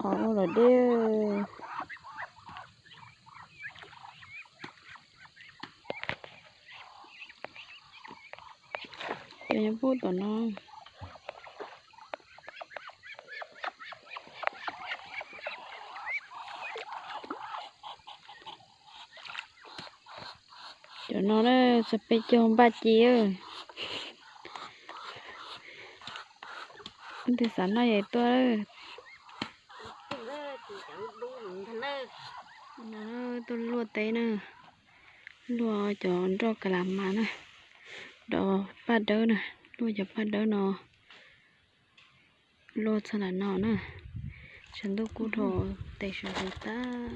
Qhov ua los deb. Cov nyob pub tom no. Cov no na, txog peb caug npaj ci. Leej twg xav noj yog tuaj. Tuaj luaj teb na, luaj cov nroj kas las mas na, rau paj dawb na, luaj cov paj dawb no, luaj txog nram no na, tshav ntuj kub dhau, tes sawv ntxeev tag.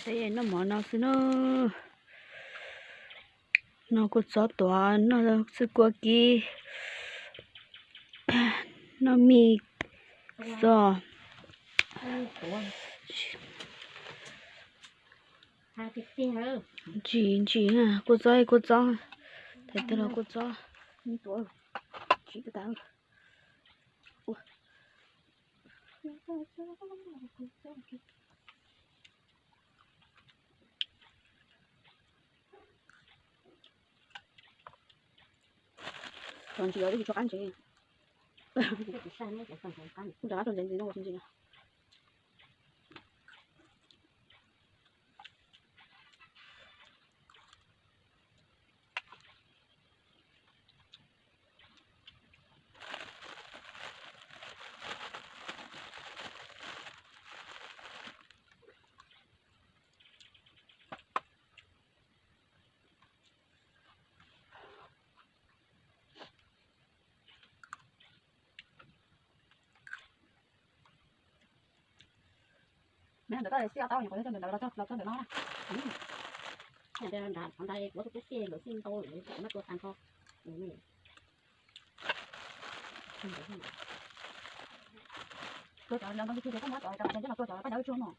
Peb noj mov no xwb na. Noj kua txob tuav, noj xwb kua kib, noj mij xos. Ntsim ntsim, kua txob kua txob, thaiv tag los kua txob. Txog ntsis los twb tsis tshua qab ntsev. Kuv rov qab rau ntsev ntxiv no ua tsis ntsis no. Ntawm koj xij tau, nyuam qhuav coj ntawm ntawd los txog ntawm no na. Nram qhov nrad kuv tus tub xij lawv xij ntau lawm, muab tua tag nrho. Tua cov ntawd ntawd ces koj muab cov cov cov cov cov coj los tua cov paj dawb tsuag no.